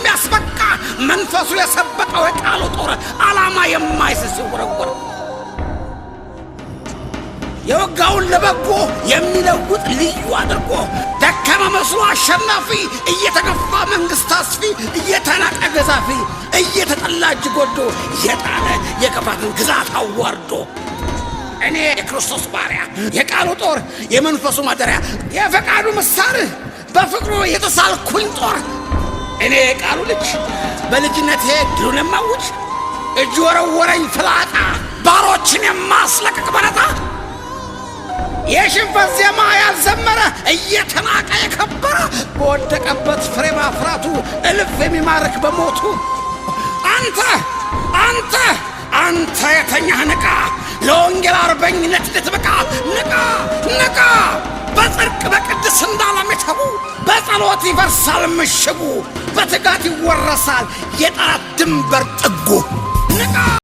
የሚያስበቃ መንፈሱ የሰበቀው የቃሉ ጦር ዓላማ የማይስት ሲወረወር የወጋውን ለበጎ የሚለውጥ ልዩ አድርጎ ደካማ መስሎ አሸናፊ፣ እየተገፋ መንግሥት አስፊ፣ እየተናቀ ገዛፊ፣ እየተጠላ እጅ ጎዶ የጣለ የክፋትን ግዛት አዋርዶ፣ እኔ የክርስቶስ ባሪያ፣ የቃሉ ጦር፣ የመንፈሱ ማደሪያ፣ የፈቃዱ ምሳር፣ በፍቅሩ የተሳልኩኝ ጦር፣ እኔ የቃሉ ልጅ በልጅነቴ ድሉን የማውጅ፣ እጅ ወረወረኝ ፍላጣ፣ ባሮችን የማስለቅቅ በነፃ፣ የሽንፈት ዜማ ያልዘመረ፣ እየተናቀ የከበረ፣ በወደቀበት ፍሬ ማፍራቱ እልፍ የሚማርክ በሞቱ፣ አንተ አንተ አንተ የተኛህ ንቃ! ለወንጌል አርበኝነት ልትበቃ ንቃ ንቃ! በጽድቅ በቅድስና ለሚተጉ በጸሎት ይፈርሳል ምሽጉ፣ በትጋት ይወረሳል የጠላት ድንበር ጥጉ።